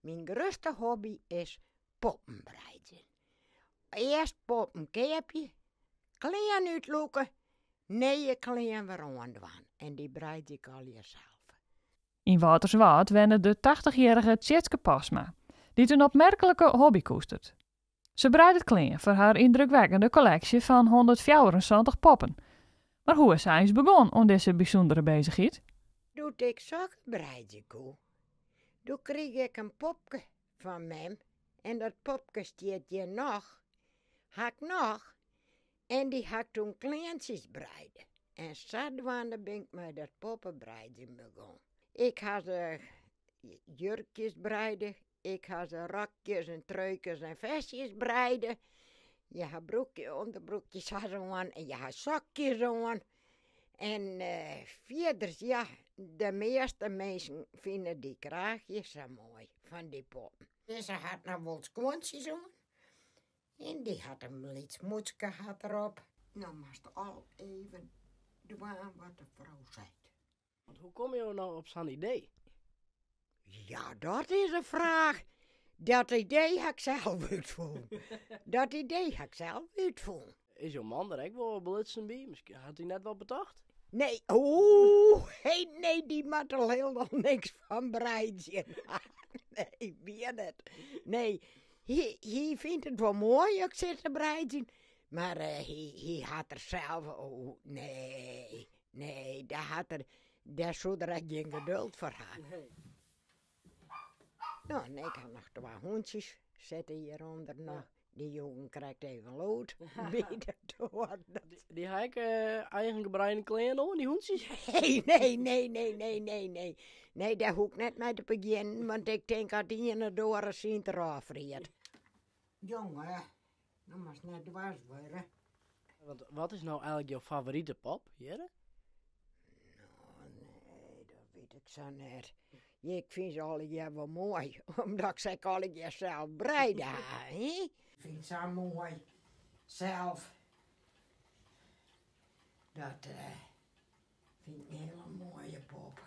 Myn grutste hobby is poppen breidzjen. Earst poppen keapje, klean útlûke, nije klean wer oandwaan en dy breidzje ik allegear sels. Yn Wâlterswâld wennet de tachtichjierrige Tjitske Postma, dy't in opmerklike hobby koesteret. Se breidet klean foar har yndrukwekkende kolleksje fan hûndertfjouwerensantich poppen. Mar hoe is sy eins begûn oan dizze bysûndere beuzichheid? Doe't ik sokken breidzje koe, doe krige ik in popke fan mem en dat popke stiet hjir noch, ha ik noch, en dy ha ik toen kleantsjes breide. En sadwaande bin ik mei dat poppebreidzjen begûn. Ik ha se jurkjes breide, ik ha se rokjes en truikes en festjes breide. Je ha broekje, ûnderbroekjes ha se oan en je ha sokjes oan. En fierders, ja, de measte minsken fine dy kraachjes sa moai fan dy poppen. Dizze hat noch wol skuontsjes oan en dy hat in lyts mûtske hat er op. No moatst al even dwaan wat de frou seit. Want hoe komme jo no op sa'n idee? Ja, dat is in fraach. Dat idee ha ik sels útfûn. Dat idee ha ik sels útfûn. Is jo man der ek wol belutsen by? Miskien hat hy net wat betocht? Nee, oeh, hey, nee, dy moat al hielendal niks fan breidzjen. Nee, wier net. Nee, hy, hy fynt it wol moai as ik sit te breidzjen, mar hy, hy hat der sels, oh, nee, Nee, dêr hat er, dêr soe er ek gjin geduld foar ha. No, en ik ha noch twa hûntsjes sitte hjirûnder noch. Dy joegen krekt even lûd by de doar. Dy ha ek eigen gebreide klean oan, dy hûntsjes? Nee, nee, nee, nee, nee, nee, nee. Nee, dêr hoech ik net mei te begjinnen, want ik tink as ien de oare syn derôf friet. Jonge, no moatst net dwers wurde. Want wat is no eigenlik jo favorite pop hjir? No, nee, dat wit ik sa net. Ik fyn se allegear wol moai, omdat ik se ek allegear sels breide ha, hè. Ik fyn it sa moai sels. Dat fyn ik in hiele moaie pop.